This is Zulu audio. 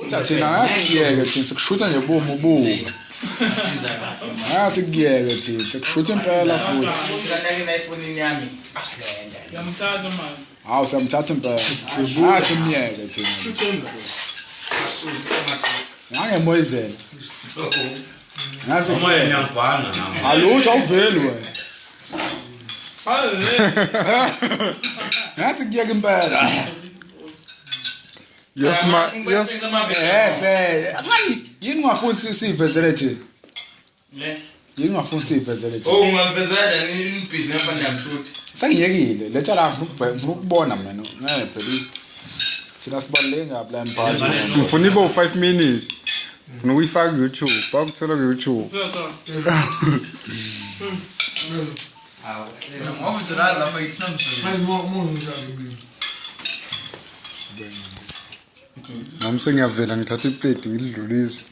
Uthi thina ngasikuyeke thina sikushutha nje bomu buka. Ngasikuyeke thina sikushutha impela futhi. Ngiyamthatha manje. Hawu siyamthatha impela. Ngasimyeke thina. Ngangemoyizela. Ngase Umoya ngiyangibhanga nami. Alutho awuveli wena. Ngathi kuyeka impela. Yes ma yes. Eh vele. Angani yini ungafuni siyivezele thina? Le. Yini ungafuni siyivezele thina? Oh ungamvezela njani ibhizinisi ngapha ndiyamshuthi. Sengiyekile. Letha la ngifuna ukubona mina. Ngeke phela. Thina sibaluleke ngapi la emphakathini. Ngifuna ibe u5 minutes. Ngifuna ukuyifaka ku YouTube. Bakuthola ku YouTube. Hawu. Ngoba uzorazi lapho ithi Nami sengiyavela ngithatha iplate ngidlulise.